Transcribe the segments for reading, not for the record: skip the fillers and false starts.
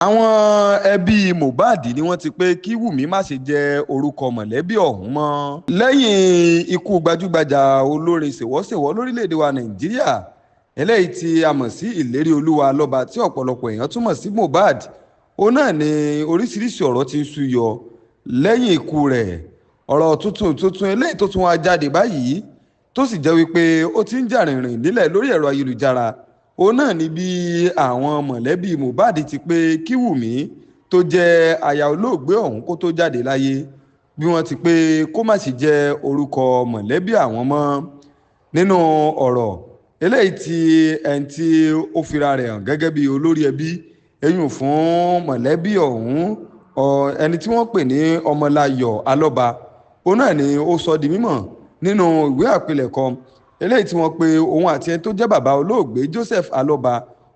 Àwọn ẹbí Mohbad ni wọ́n ti pé kí Wùmí má ṣe jẹ́ orúkọ mọ̀lẹ́bí ọ̀hún mọ́. Lẹ́yìn ikú gbajúgbajà olórin ṣèwọ́ṣèwọ́ lórílẹ̀‐èdè wa Nàìjíríà eléyìí tí a mọ̀ sí Ìléríolúwa Lọ́ba tí ọ̀pọ̀lọpọ̀ èèyàn túmọ̀ sí Mohbad, òun náà ni oríṣiríṣi ọ̀rọ̀ ti ń súyọ lẹ́yìn ikú rẹ̀. Ọ̀rọ̀ tuntun tuntun eléyìí tó tún wá jáde báyìí tó sì jẹ́ wípé ó ti ń jà rìnrìn nílẹ̀ lórí ẹ̀rọ ayélujára, òun náà ni bí àwọn mọ̀lẹ́bí Mohbad ti pé kí Wùmí tó jẹ́ aya olóògbé ọ̀hún kó tó jáde láyé, bí wọ́n ti pé kó má sì jẹ́ orúkọ mọ̀lẹ́bí àwọn mọ́. Nínú ọ̀rọ̀ eléyìí tí ẹni tí ó fira rẹ̀ hàn gẹ́gẹ́ bí olórí ẹbí eyín fún mọ̀lẹ́bí ọ̀hún, ẹni tí wọ́n pè ní Ọmọláyọ̀ Alọ́ba, òun náà ni ó sọ di mímọ̀ nínú ìwé àpilẹ̀kọ eléyìí tí wọ́n pe òun àti ẹni tó jẹ́ bàbá olóògbé Joseph Alọ́ba,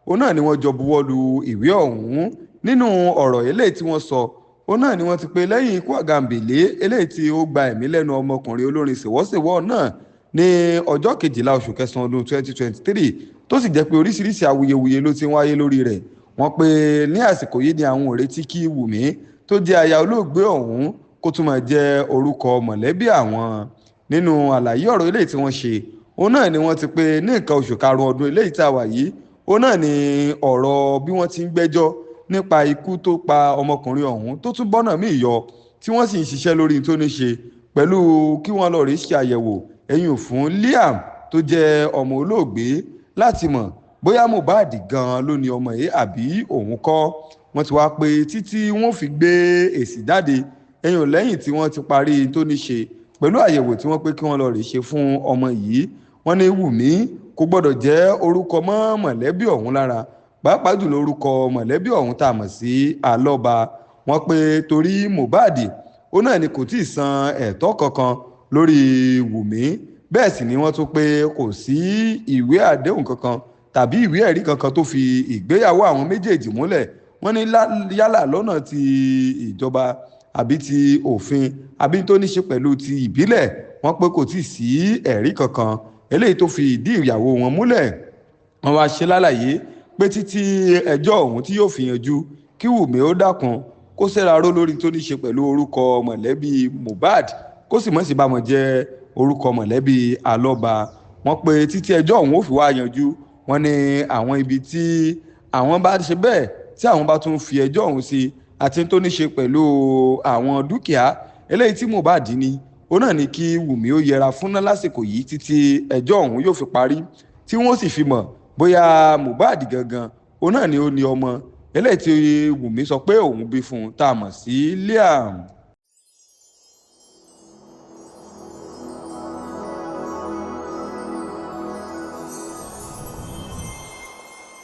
òun náà ni wọ́n jọ buwọ́ lu ìwé ọ̀hún. Nínú ọ̀rọ̀ eléyìí tí wọ́n sọ, òun náà ni wọ́n ti pe lẹ́yìn ikú Àgàmbèlé eléyìí tí ó gba ẹ̀mí lẹ́nu ọmọkùnrin olórin ṣèwọ́ṣèwọ́ náà ní ọjọ́ kejìlá oṣù kẹsàn-án ọdún 2023, tó sì jẹ́ pé oríṣiríṣi awuyewuye ló ti ń wáyé lórí rẹ̀. Wọ́n pe ní àsìkò yìí ni àwọn ò retí kí Wùmí tó jẹ́ aya olóògbé ọ̀hún kó tún máa jẹ́ orúkọ mọ̀lẹ́bí àwọn. Nínú àlàyé ọ̀rọ̀ eléyìí tí wọ́n ṣe, òun náà ni wọ́n ti pe ní nǹkan oṣù karùn-ún ọdún eléyìí tá a wà yìí, òun náà ni ọ̀rọ̀ bí wọ́n ti ń gbẹ́jọ́ nípa ikú tó pa ọmọkùnrin ọ̀hún tó tún bọ́nà míì yọ, tí wọ́n sì ń ṣiṣẹ́ lórí tó ní ṣe pẹ̀lú kí wọ́n lọ rí ṣe àyẹ̀wò ẹ̀yìn fún Liam tó jẹ́ ọmọ olóògbé láti mọ̀ bóyá Mohbad gan-an ló ní ọmọ yìí àbí òun kọ́. Wọ́n ti wá pé títí wọ́n fi gbé èsì jáde ẹ̀yìn lẹ́yìn tí wọ́n ti parí tó ní ṣe pẹ̀lú àyẹ̀wò tí wọ́n pé kí wọ́n lọ rí ṣe fún ọmọ yìí. Wọ́n ní Wùmí kò gbọ́dọ̀ jẹ́ orúkọ mọ́ mọ̀lẹ́bí ọ̀hún lára, pàápàá jùlọ orúkọ mọ̀lẹ́bí ọ̀hún tá a mọ̀ sí Alọ́ba. Wọ́n pé torí Mohbad ó náà ni kò tí ì san ẹ̀tọ́ kankan lórí Wùmí, bẹ́ẹ̀ sì ni wọ́n tún pé kò sí ìwé àdéhùn kankan tàbí ìwé ẹ̀rí kankan tó fi ìgbéyàwó àwọn méjèèjì múlẹ̀. Wọ́n ní yálà lọ́nà ti ìjọba àbí ti òfin àbí tó ní ṣe pẹ̀lú ti ìbílẹ̀, wọ́n pé kò tí ì sí ẹ̀rí kankan eléyìí tó fi ìdí ìyàwó wọn múlẹ̀. Wọ́n wá ṣe lálàyé pé títí ẹjọ́ ọ̀hún tí yóò fi yanjú, kí Wùmí ó dákun kó ṣẹ́ra ró lórí tó ní ṣe pẹ̀lú orúkọ mọ̀lẹ́bí Mohbad, kó sì mọ̀ sí bá wọn jẹ́ orúkọ mọ̀lẹ́bí Alọ́ba. Wọ́n pé títí ẹjọ́ ọ̀hún ó fi wá yanjú, wọ́n ní àwọn ibi tí àwọn bá ṣe bẹ́ẹ̀ tí àwọn bá tún fi ẹjọ́ ọ̀hún sí àti tó ní ṣe pẹ̀lú àwọn dúkìá eléyìí tí Mohbad ní, òun náà ni kí Wùmí ó yẹra fúnná lásìkò yìí títí ẹjọ́ ọ̀hún yóò fi parí, tí wọ́n sì fi mọ̀ bóyá Mohbad gangan òun náà ni ó ní ọmọ eléyìí tí Wùmí sọ pé òun bí fún un tá a mọ̀ sí Liam.